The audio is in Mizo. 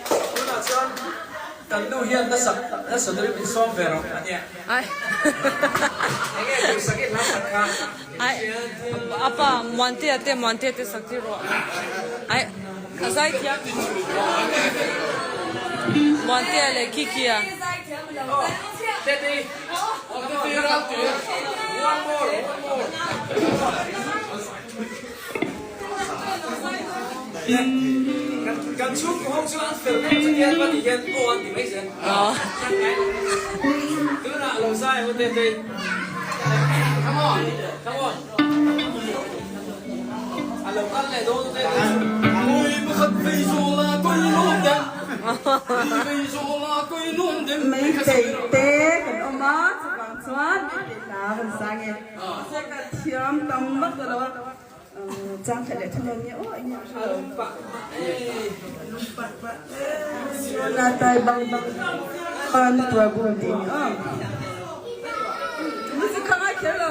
Tunah chuan kan nu hian hla hla turin min sawm ve rawh a nia. Enge duhsak i hla sak kha? Ai apa Muantea te Muantea te sak tir rawh. Ai a zai thiam. Muantea leh Kikia. Tete. One more, one more. Kan chhungkaw ho chu an fel em chu hian va ti hian aw an ti mai zel. Tunah lo zai ang u Tete. Come on, come on. A lo kal leh dawn u Tete chu. Kawi pakhat vei zawl a kawi lawm dem Vei zawl a kawi lawm dem Meitei te kan awm a, chuvang chuan meitei hla kan sang e. Mahse ka thiam tam vak ta lo a, chang khat leh thun ania aw enge a hre lo. Na tai bang bang pan Prabhu tih a ni aw. Music kha ngai kher lo.